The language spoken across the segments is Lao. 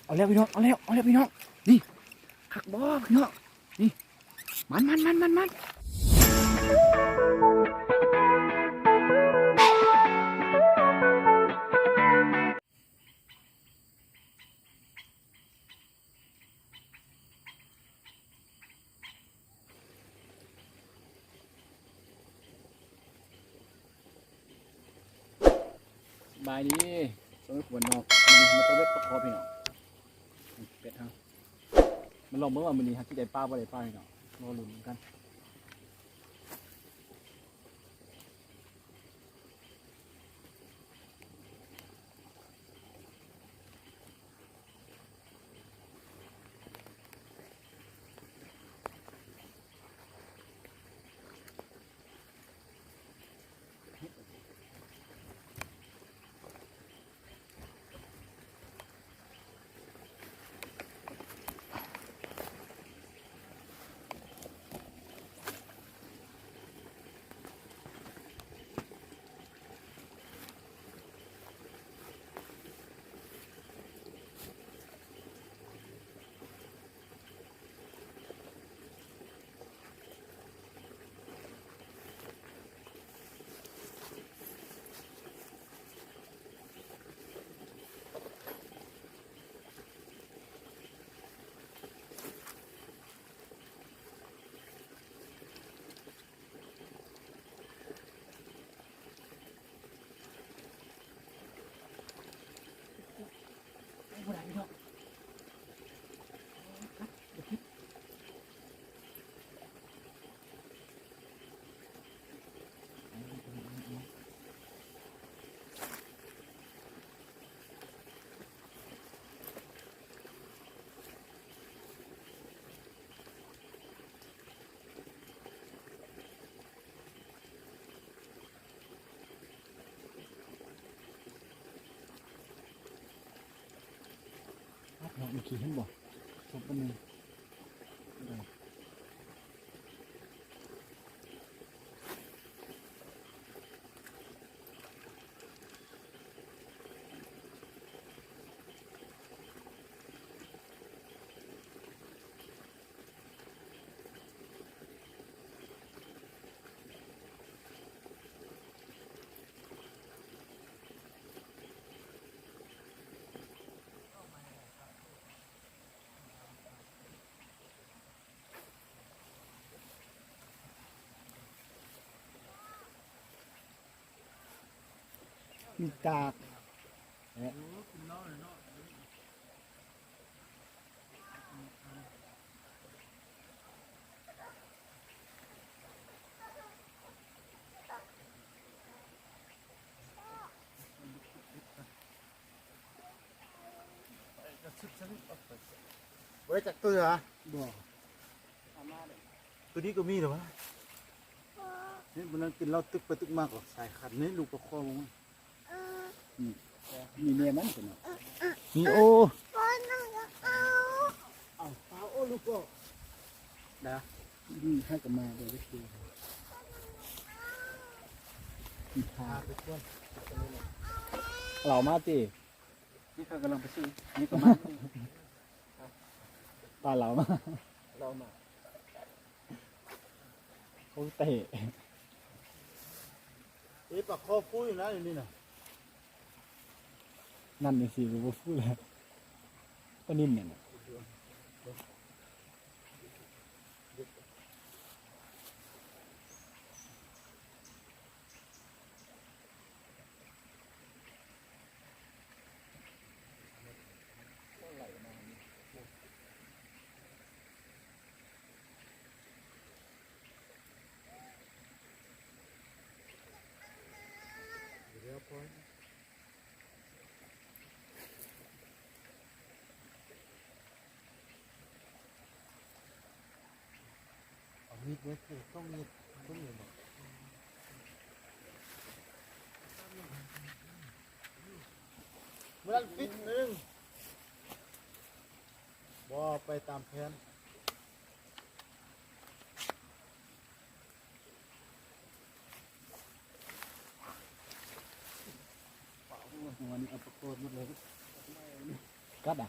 ເອົາແລ້ວພີ່ນ້ອງ ເອົາແລ້ວ ເອົາແລ້ວພີ່ນ້ອງ ນີ້ ຄັກບໍ່ພີ່ນ້ອງ ນີ້ ມັນໆໆໆໆ ສະບາຍດີ ຊ່ວງຄົນນອກ ມື້ນີ້ມາຕົກເບັດປາຄໍພີ່ນ້ອງ ເປັດເຮົາ ມາລອງເບິ່ງວ່າມື້ນີ້ເຮົາຊິໄດ້ປາບໍ່ໄດ້ປາພີ່ນ້ອງ ລໍລຸ້ນນຳກັນ. ເນາະ ເມື່ອກີ້ເຫັນບໍ່? ສົບອັນໜຶ່ງ. ມີຕາກ ບໍ່ໄດ້ຈັກເທື່ອ. ບໍ່. ໂຕນີ້ກໍມີແລ້ວວະ. ເຫັນມັນນັ່ງກິນເຫຼົ້າຕຶກໄປຕຶກມາກໍສາຍຄັນນີ້ ລູກປາຄໍມັນ. ອືມ ນີ້ແມ່ມັນຕົວນີ້ ນີ້. ໂອ້ ເອົາ ເອົາ ໂອ້ ລູກກໍ ນະ ນີ້ໃຫ້ກັນມາເດີ ເອົາໄປກ່ອນ ເອົາມາຕິ. ນີ້ເຂົາກຳລັງໄປຊື້ ນີ້ກໍມາ ປາເຫຼົ້າມາ ເຫຼົ້າມາ. ໂອ້ ເຕະ ເອີ ປາຄໍຟູຢູ່ນະ ຢູ່ນີ້ນະ. ນັ້ນຈັ່ງຊີ້ກໍບໍ່ຟູແລ້ວ ປານິນນັ້ນນະ. ເອົາມີດໄວ້ຄືຕ້ອງມີດ ຕ້ອງມີດ. ມື້ນັ້ນປິດໜຶ່ງ ບໍ່ໄປຕາມແຜນ. ຫົວນີ້ເອົາປະກອບໝົດເລີຍ. ກັດອະ?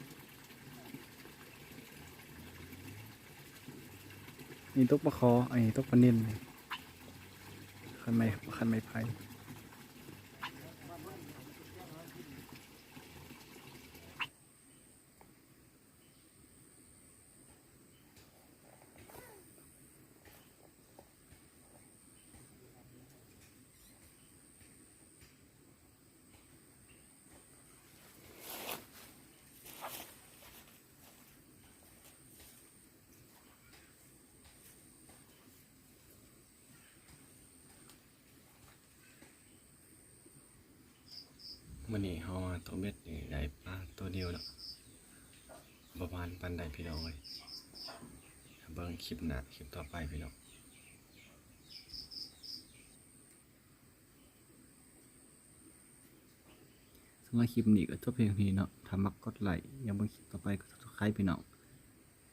ນີ້ຕົກປາຄໍ່ ອັນນີ້ຕົກປານິນ ຄັນໄມ້ ຄັນໄມ້ໄຜ່. ມື້ນີ້ເຮົາມາຕົກເບັດນີ້ ໄດ້ປາໂຕດຽວເນາະ ບໍ່ໝານປານໃດພີ່ນ້ອງເອີຍ. ເບິ່ງຄລິບໜ້າ ຄລິບຕໍ່ໄປພີ່ນ້ອງ. ສຳລັບຄລິບນີ້ກໍຈົບພຽງເທົ່ານີ້ເນາະ. ຖ້າມັກກົດໄລ້ ຢາກເບິ່ງຄລິບຕໍ່ໄປກໍ Subscribe ພີ່ນ້ອງ.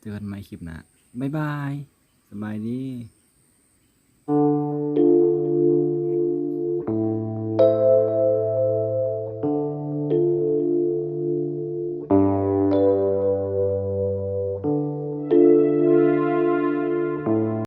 ເຈີກັນໃໝ່ຄລິບໜ້າ. ບາຍບາຍ. ສະບາຍດີ.